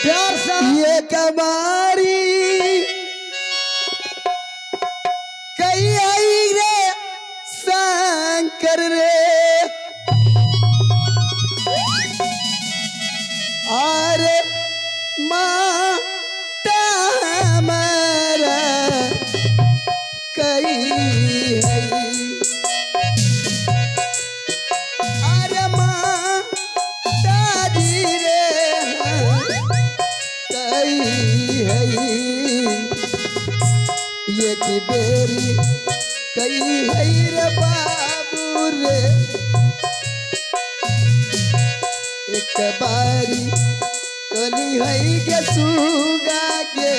प्यार से। ये कबारी कई आई रे शंकर रे, अरे माता हमारा कई है, अरे माता जी रे कई है, ये की बेरी कई है रे बाबू रे, एक बारी कली है के सुगा के,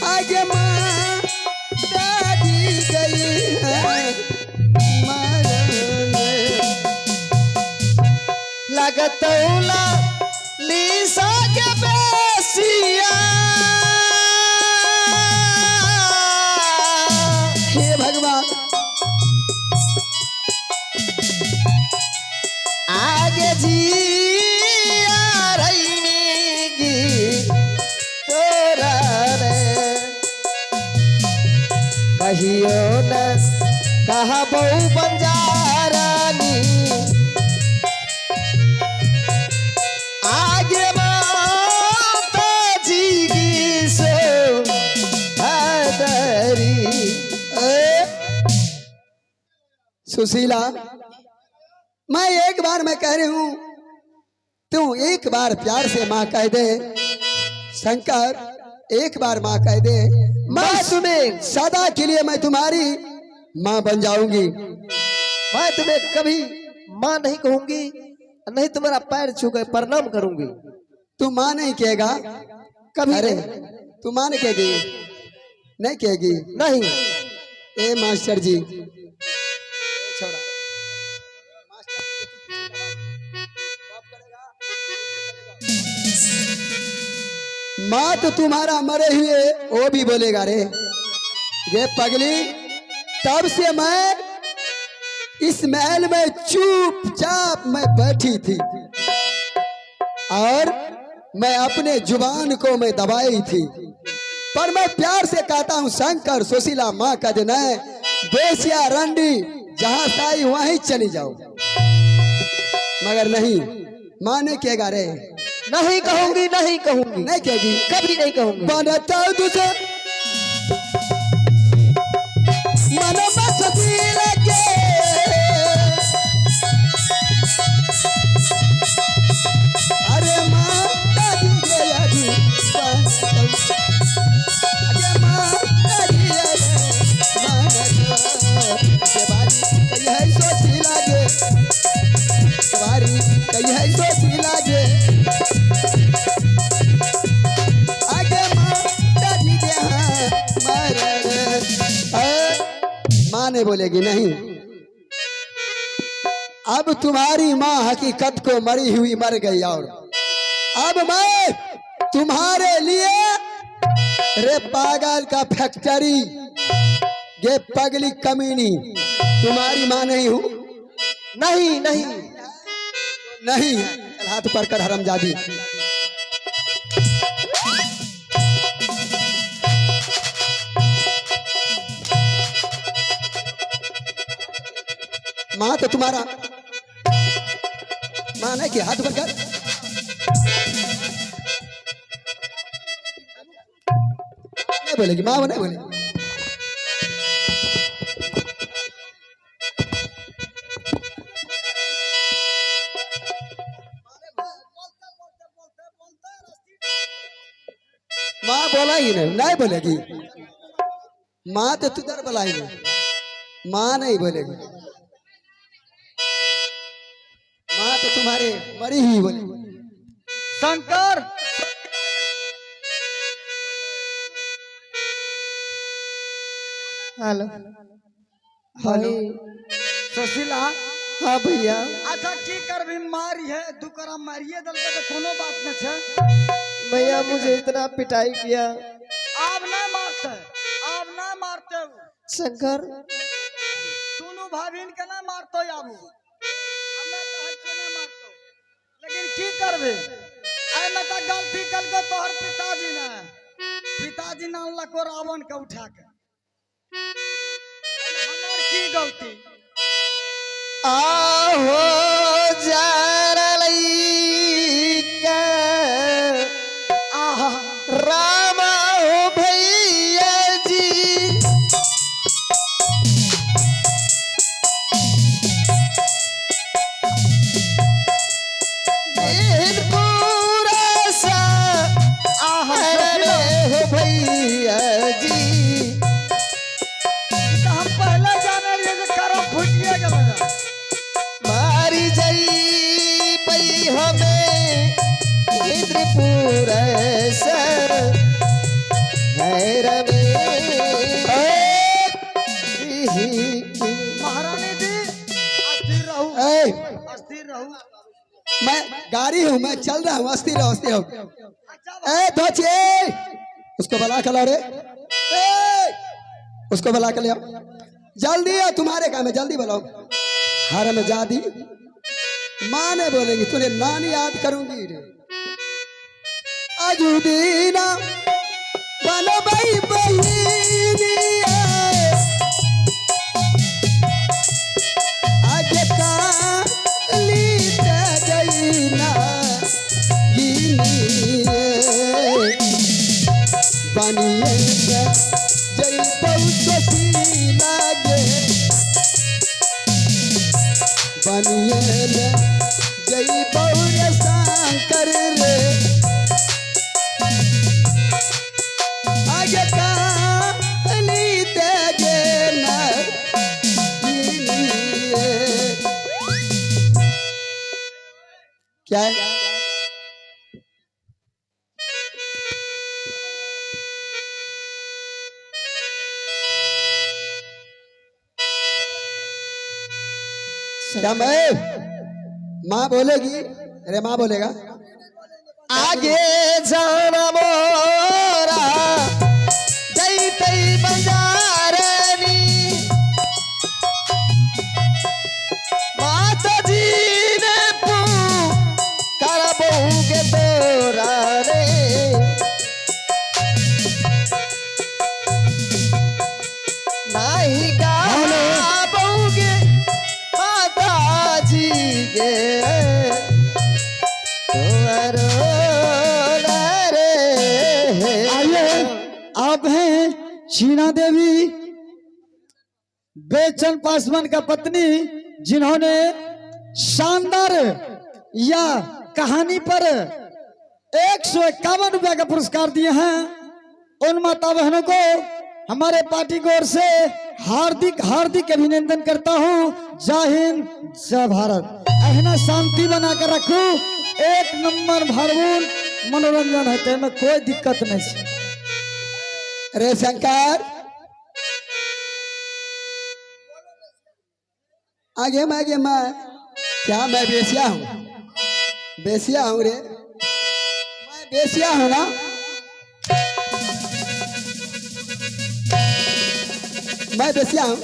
आगे माँ दादी गई है मरण। लगतौला लीसा के बेसिया। हे भगवान, आगे जिया रही तोरा रे, कहियो न कहबौ बंजारानी। आगे माता जी की सो हदरी। ए, सुशीला, मैं एक बार मैं कह रही हूं, तू एक बार प्यार से माँ कह दे। शंकर एक बार माँ कह दे, मैं तुम्हें सदा के लिए मैं तुम्हारी माँ बन जाऊंगी। मैं तुम्हें कभी माँ नहीं कहूंगी, नहीं तुम्हारा पैर छू कर प्रणाम करूंगी। तू माँ नहीं कहेगा कभी अरे नहीं। तू माँ नहीं कहेगी, नहीं कहेगी। नहीं। ए मास्टर जी, छोड़ा। माँ तो तुम्हारा मरे हुए वो भी बोलेगा रे ये पगली, तब से मैं इस महल में चुपचाप मैं बैठी थी और मैं अपने जुबान को मैं दबाई थी, पर मैं प्यार से कहता हूं शंकर सुशीला माँ का दिन है, बेसिया रंडी जहां साई वहीं चली जाओ। मगर नहीं, माँ ने कहेगा रे, नहीं कहूंगी, नहीं कहूंगी, नहीं कहेगी, कभी नहीं कहूंगी। बनता तुझे मन में सुशीला के, अरे माता जी रे अजी बनता, अरे माता जी रे माता, के बारी कही है सुशीला के, बारी कही है सुशीला के, आगे माता जी के हाँ मरण। माँ ने बोलेगी नहीं, अब तुम्हारी माँ हकीकत को मरी हुई मर गई, और अब मैं तुम्हारे लिए रे पागल का फैक्ट्री, ये पगली कमीनी, तुम्हारी माँ नहीं हूं। नहीं नहीं नहीं, चल हाथ पर कर हरमजादी। माँ तो तुम्हारा माँ नहीं कि हाथ पर कर। नहीं बोलेगी माँ, वो नहीं बोलेगी। माँ बोला ही नहीं, नहीं बोलेगी माँ, तो तुधर बोलाई नहीं, माँ नहीं बोलेगी। माँ तो तुम्हारे मरी ही बोलेगी। Shankar hello hello. सुशीला। हाँ भैया। अच्छा की करभी, मारी है दू करा मारिए दल के तो कोनो बात न छे। भैया मुझे इतना पिटाई किया। आब ना मारते, आब ना मारते। शंकर दोनों भाभीन के ना मारतो आबू, हमे कहै छियै ना मारतो, लेकिन देवी, एहिमे तऽ गलती कलको तोहर पिताजी ने। पिताजी ने अनलको रावण के उठा के, हमर की गलती? आहो जारलैका आहा रामा हो भैया जी। पूरा सा आहा अरे हो भैया जी। तऽ हम पहले जाने रहियै जे करम फुटिए गेलै। मारी जई हमें इंद्रपुर से महारानी जी, अस्थिर रहू। ए, अस्थिर रहू। मैं गाड़ी हूँ, मैं चल रहा हूँ, अस्थिर रहो, अस्थिर रहो। अच्छा। ए धोची, ए, उसको बुला के लाओ रे, ए, उसको बुला के ले आओ जल्दी है, तुम्हारे काम है, जल्दी बुलाओ। हर में जादी माँ ने बोलेंगी तुझे, नानी याद करूंगी रे। अजुदीना बनबई बहिनी आगे काली गईना गिनी बनिए जई बहुत लागे बनिए जई बहु शंकर रे आगे काली तेगे ना गिनिए। क्या है? क्या मैं माँ बोलेगी? अरे माँ बोलेगा। आगे जाना मोरा जैतै बजारनी माता जी ने पुकार बहू के तोरा रे। नाही गा बहू के माता जी के तुम्हारो रे। आइए, आप हैं शीना देवी बेचन पासवान का पत्नी, जिन्होंने शानदार या कहानी पर 151 रुपया का पुरस्कार दिए हैं। उन माता बहनों को हमारे पार्टी की ओर से हार्दिक हार्दिक अभिनंदन करता हूं। जय हिंद, जय भारत। अहिना शांति बना कर रखू, एक नंबर भरपूर मनोरंजन है, में कोई दिक्कत नहीं है। अरे शंकर, आगे मैं, आगे मैं क्या, मैं बेसिया हूँ, बेसिया हूँ रे, मैं बेसिया हूँ ना, मैं बेसिया हूँ।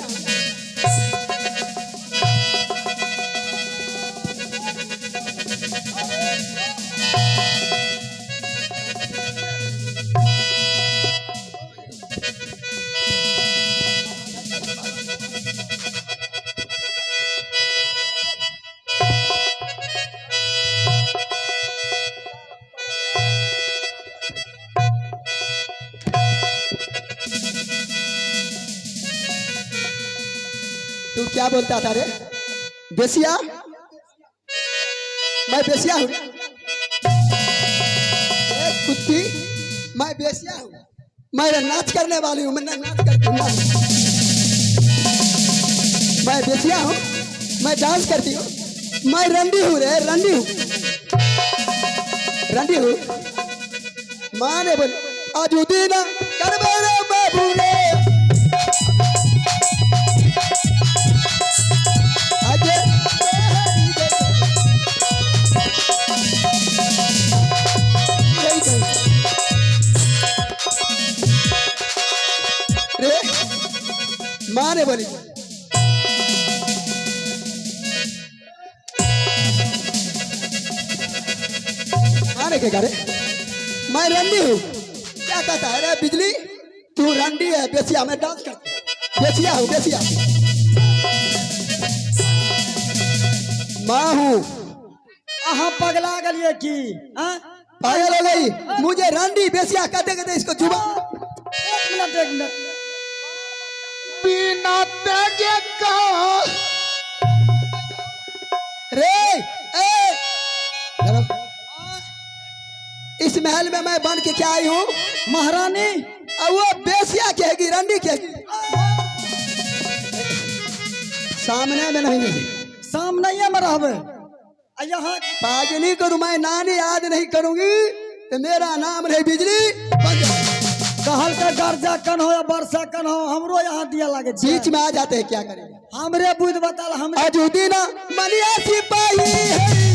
तू क्या बोलता था रे बेसिया? मैं बेसिया हूँ ए कुत्ती, मैं बेसिया हूँ, मैं नाच करने वाली हूँ, मैं नाच करती हूँ, नाच। मैं बेसिया हूँ, मैं डांस करती हूँ, मैं रंडी हूँ रे, रंडी हूँ, रंडी हूँ। माँ ने बोली आजुदीना कर मेरे बाबू ने आगे रे माँ ने बोली देखेगा रे? मैं रंडी हूँ, क्या कहता है रे बिजली? तू रंडी है, बेसिया मैं डांस करती, बेसिया हूँ, बेसिया माँ हूँ। अहाँ पगला गेलियै की? आँ? पागल हो गई, मुझे रंडी बेसिया कहते कहते इसको जुबा। एक मिनट, एक मिनट। बिना तेगे का रे ए धर्म, इस महल में मैं बन के क्या आई हूँ? महारानी। अब वो बेसिया कहेगी, रंडी कहेगी, सामने में नहीं है। सामने में रहबै आ यहाँ। पागली को तो मैं नानी याद नहीं करूंगी तो मेरा नाम नहीं बिजली। बन जाओ। कहल के गर्जा कन हो या वर्षा कन हो, हमरो यहाँ दिया लागे छै। बीच में आ जाते हैं, क्या करेंगे? हमरे बुझ बताल हमरे। अजुदीना मनिया सिपाही है।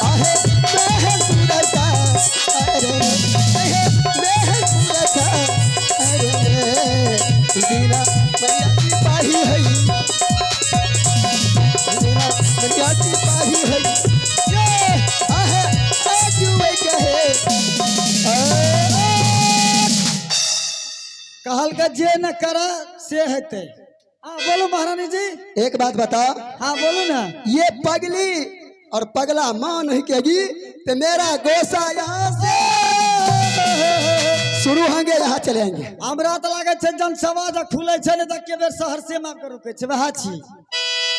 आहे मेहनपुर का, अरे आहे मेहनपुर का, अरे दीना मनिया सिपाही है, दीना मनिया सिपाही है। ये आहे अजुए कहे कहल के जे न करे से हेतै। हाँ बोलू महारानी जी। एक बात बता। हाँ बोलू ना। ये पगली और पगला माँ नहीं कहेगी तो मेरा गोसा यहाँ से शुरू होंगे, यहाँ चले आएंगे। हमरा तऽ लागै छै जनसभा जब खुलै छै ने तऽ के बेर सहरसे में आबि कऽ रुकै छै, वएह छी।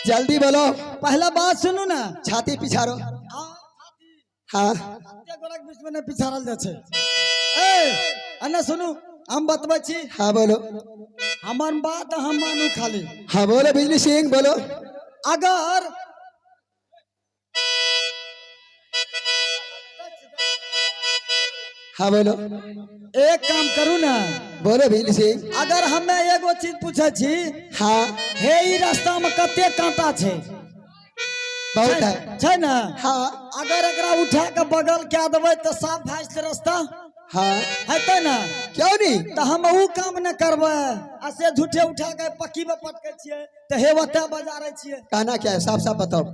जल्दी बोलो। पहला बात सुनू ना। छाती पिछाड़ो। हाँ, हाँ। एते गोराक बीच में नहि पिछाड़ल जाइ छै। ए अन्ना सुनू, हम बतबै छी। हाँ बोलो। हमर बात हम मानू खाली। हाँ बोलो बिजली सिंह, बोलो। अगर हाँ बोलो। एक काम करू ना। बोलो बिजली सिंह। अगर हमे एगो चीज पूछै छी, हाँ। हे ई रास्ता में कते कांटा छै? बहुत है। छै ना? हाँ। अगर एकरा उठा के बगल कए देबै तऽ साफ भए जेतै रास्ता। हाँ। हेतै ना? क्यों नहीं? तऽ हम ऊ काम नहि करबै आ से झूठे उठा के पक्की में पटकै छियै तऽ हे ओतऽ बजारै छियै। कहना क्या है, साफ साफ बताओ।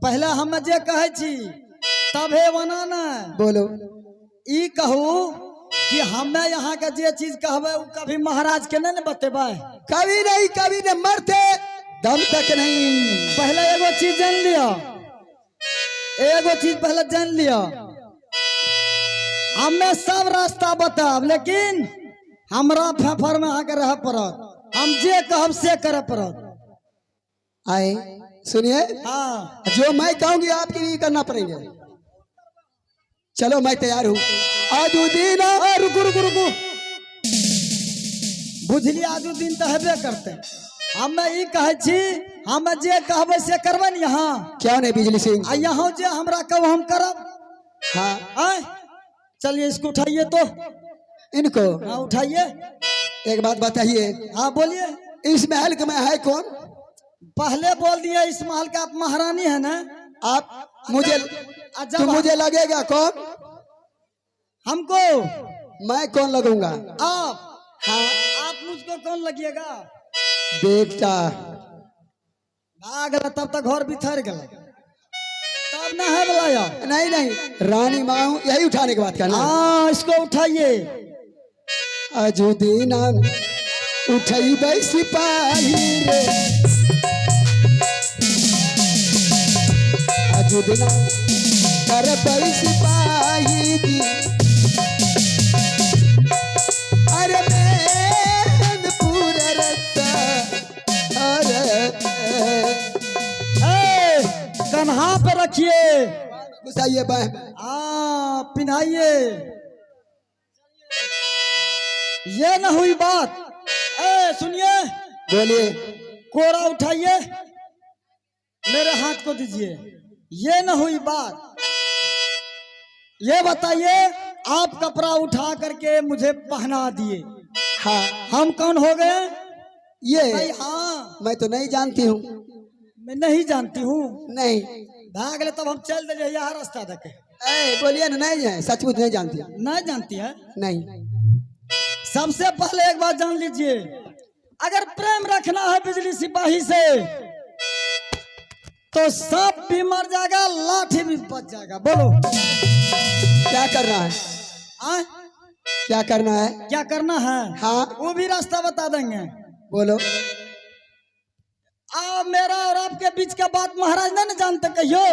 पहले हम जे कहै छी तब हे ओना ने। बोलो। ई कहू कि हमे यहाँ के जे चीज कहबै उ कभी महाराज के नहीं ने बतेबै? कभी नहीं, कभी नहीं, मरते दम तक नहीं। पहले एगो चीज जान लियो, एगो चीज पहले जान लियो, हमें सब रास्ता बताब लेकिन हमरा फेफर में अहाँके रह पड़त, हम जे कहब से करे पड़त। आए सुनिए। हाँ। जो मैं कहूंगी आपके भी करना पड़ेंगे। चलो मैं तैयार हूँ। आजुदीना ए, रुकू रुकू रुकू, बुझलिए आजू दिन तऽ हेबे करते। हमे ई कहै छी, हम जे कहबै से करबै ने यहाँ? क्यों नहीं बिजली सिंह। आ यहाँ जे हमरा कहब हम करब। हाँ। आए चलिए इसको उठाइए तो। इनको? हाँ उठाइए। एक बात बताइए। हाँ बोलिए। इस महल के मैं है कौन? पहले बोल दिया, इस महल का आप महारानी है ना? आप मुझे आ जब तो मुझे लगेगा कौन? हमको मैं कौन लगूंगा? आप? हाँ। आप मुझको कौन लगिएगा? बेटा। भाग गला तब तक घर बिथर गला तब ना है बुलाया। नहीं नहीं, रानी माँ हूँ, यही उठाने की बात करना। हाँ इसको उठाइए। अजुदीना उठई सिपाही रे, अजुदीना कर सिपाही जी, अरे मेहनपुर रस्ता, अरे ए, कन्हा पे रखिए। घुसाइए बाह में। हाँ पिन्हाइए, ये न हुई बात। ए सुनिए। बोलिए। कोरा उठाइए, मेरे हाथ को दीजिए। ये न हुई बात। ये बताइए, आप कपड़ा उठा करके मुझे पहना दिए, हाँ। हम कौन हो गए? ये भाई हाँ। मैं तो नहीं जानती हूँ। मैं नहीं जानती हूँ? नहीं। भाग ले तब हम चल दे यहाँ रास्ता देखे। ए बोलिए ना, नहीं है, सचमुच नहीं जानती। नहीं जानती है? नहीं। सबसे पहले एक बात जान लीजिए, अगर प्रेम रखना है बिजली सिपाही से तो सांप भी मर जाएगा, लाठी भी बच जाएगा। बोलो क्या करना है? आ? क्या करना है? क्या करना है? हाँ। वो भी रास्ता बता देंगे। बोलो। आ मेरा और आपके बीच का बात महाराज नहीं ना जानते कहियो।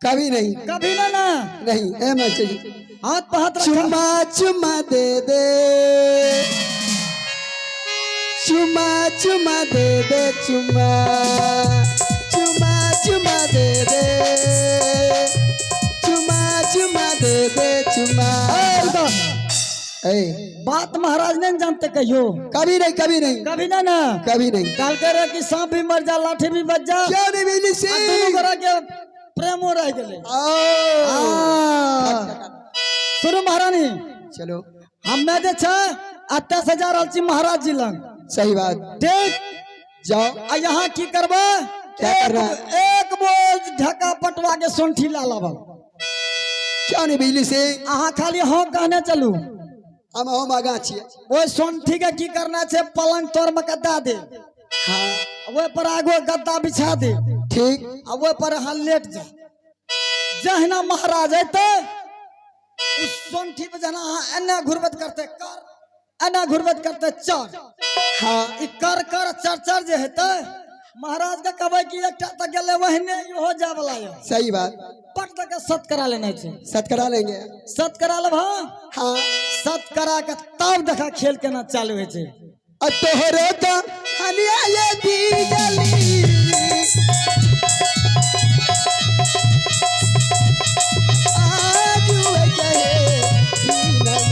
कभी नहीं। कभी ना ना। नहीं ए मास्टर जी। हाथ पर हाथ रखा। चुमा चुमा दे दे, चुमा चुमा दे दे, चुमा चुमा चुमा दे दे, चुमा चुमा दे दे, चुमा। ए, रुको। ए बात महाराज नहीं ना जानते कहियो। कभी नहीं, कभी नहीं। कभी ना ना। कभी नहीं। काल करे कि सांप भी मर जा, लाठी भी बच जा। क्यों नहीं बिजली आ दुनू सिंह? गोरा के प्रेमो रह गेलै। आओ। आ, सुनू महारानी। चलो। हमे जे छै एतऽ से जा रहल छी महाराज जी लग। सही बात। ठीक। जाओ। आ यहाँ की करबै? क्या करना एक, एक बोझ ढका पटवा के सोंठी ला लाबल। क्यों नहीं बिजली सिंह? अहाँ खाली हाँ कहने चलू। हम आगा छियै। ओहि सोंठी के की करना छै, पलंग तोर में गद्दा दे। हाँ। ओहि पर आगो गद्दा बिछा दे। ठीक। आ ओहि पर अहाँ लेट जा। जहिना महाराज अयतै उस सोंठी पर जेना अहाँ एना घुरबत करते कर, एना घुरबत करते चर। हाँ। ई कर कर चर चर जे हेतै, महाराज के कहबै कि एकटा तऽ गेलै ओहने, इहो जाय वाला यऽ। सही बात। पट दऽ के सत करा लेने छै। सत करा लेंगे। सत करा लेब। हाँ। हाँ। सत करा के तब देखा खेल केना चालू होइ छै। और तोहरो का हनिया ये बिजली, आज वे कहे दीन में,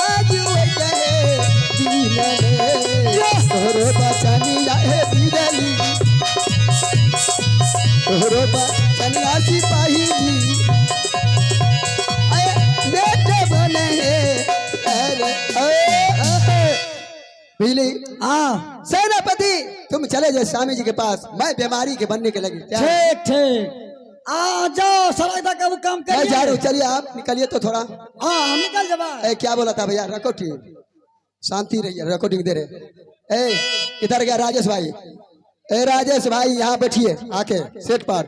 आज वे कहे दीन में, तोहरो बचनिया हे बिजली, तोहरो बचनिया सिपाही जी, अरे बेटे बने हे, अरे अरे बिजली। हाँ। सेनापति तुम चले जाओ स्वामी जी के पास, मैं बीमारी के बनने के लगी। क्या? ठीक ठीक, आ जाओ सड़क तक वो काम मैं जा रहा करिए। हूँ, चलिए आप निकलिए तो थोड़ा। हाँ, हम निकल जबा। ए क्या बोला था भैया? रिकॉर्डिंग शांति रही है, रिकॉर्डिंग दे रहे। ए किधर गया राजेश भाई? ए राजेश भाई यहाँ बैठिए आके सेट पर।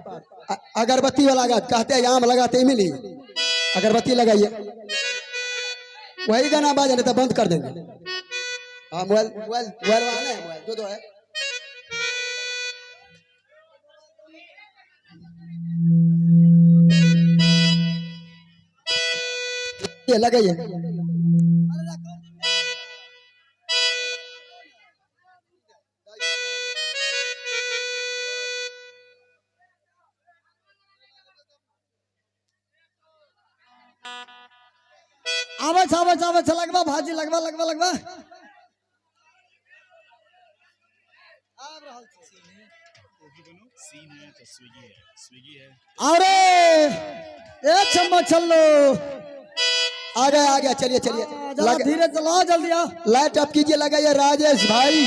अगरबत्ती वाला कहते हैं आम लगाते ही मिली, अगरबत्ती लगाइए। वही गाना बाज नहीं तो बंद कर देंगे। हाँ मोबाइल मोबाइल मोबाइल वहाँ है, मोबाइल दो दो है। ये लगाइए। आबै छै, आबै छै, आबै छै, लगबा भाजी, लगबा लगबा लगबा। अरे एक चम्मच चलो। आ गया आ गया, चलिए चलिए। जरा धीरे चलाओ, जल्दी आओ। लाइट ऑफ कीजिए, लगाइए राजेश भाई।